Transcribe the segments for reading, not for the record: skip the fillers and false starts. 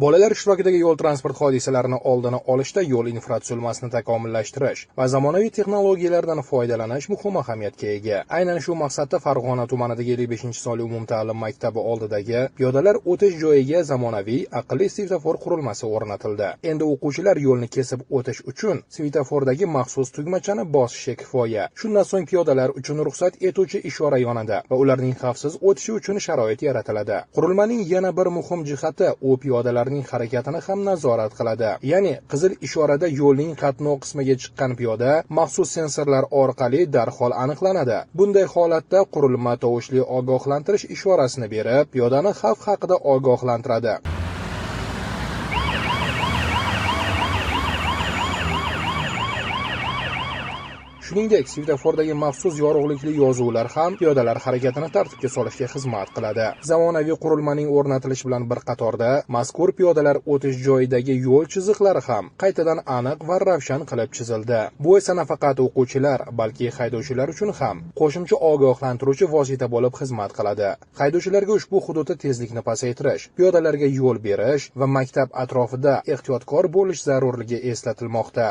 Bolalar ishtirokidagi yo'l transport hodisalarini oldini olishda yo'l infratuzilmasini takomillashtirish va zamonaviy texnologiyalardan foydalanish muhim ahamiyatga ega. Aynan shu maqsadda Farg'ona tumanidagi 55-sonli umumta'lim maktabi oldidagi piyodalar o'tish joyiga zamonaviy aqlli svetofor qurilmasi o'rnatildi. Endi o'quvchilar yo'lni kesib o'tish uchun svetofordagi maxsus tugmachani bosishi kifoya. Shundan so'ng piyodalar uchun ruxsat etuvchi ishora yonadi va ularning xavfsiz o'tishi uchun sharoit yaratiladi. Qurilmaning yana bir muhim jihati, u piyodalarning harakatini ham nazorat qiladi. Ya'ni qizil ishorada yo'lning qatnov qismiga chiqqan piyoda maxsus sensorlar orqali darhol aniqlanadi. Bunday holatda qurilma tovushli ogohlantirish ishorasini berib, piyodani xavf haqida ogohlantiradi. Shuningdek, svetofordagi maxsus yorug'likli yozuvlar ham piyodalar harakatini tartibga solishga xizmat qiladi. Zamonaviy qurilmaning o'rnatilishi bilan bir qatorda mazkur piyodalar o'tish joyidagi yo'l chiziqlari ham qaytadan aniq va ravshan qilib chizildi. Bu esa nafaqat o'quvchilar, balki haydovchilar uchun ham qo'shimcha ogohlantiruvchi vosita bo'lib xizmat qiladi. Haydovchilarga ushbu hududda tezlikni pasaytirish, piyodalarga yo'l berish va maktab atrofida ehtiyotkor bo'lish zarurligi eslatilmoqda.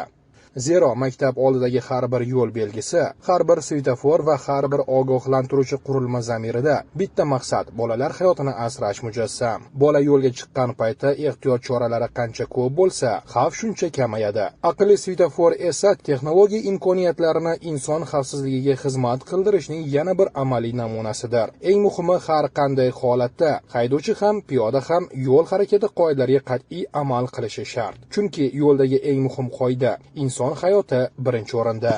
Zero maktab oldidagi har bir yo'l belgisi, har bir svetofor va har bir ogohlantiruvchi qurilma zamirida bitta maqsad bolalar hayotini asrash mujassam. Bola yo'lga chiqqan paytda ehtiyot choralari qancha ko'p bo'lsa, xavf shuncha kamayadi. Aqlli svetofor esa texnologiya imkoniyatlarini inson xavfsizligiga xizmat qildirishning yana bir amaliy namunasidir. Eng muhimi, har qanday holatda haydovchi ham, piyoda ham yo'l harakati qoidalariga qat'iy amal qilishi shart. Chunki yo'ldagi eng muhim qoida inson hayoti birinchi o'rinda.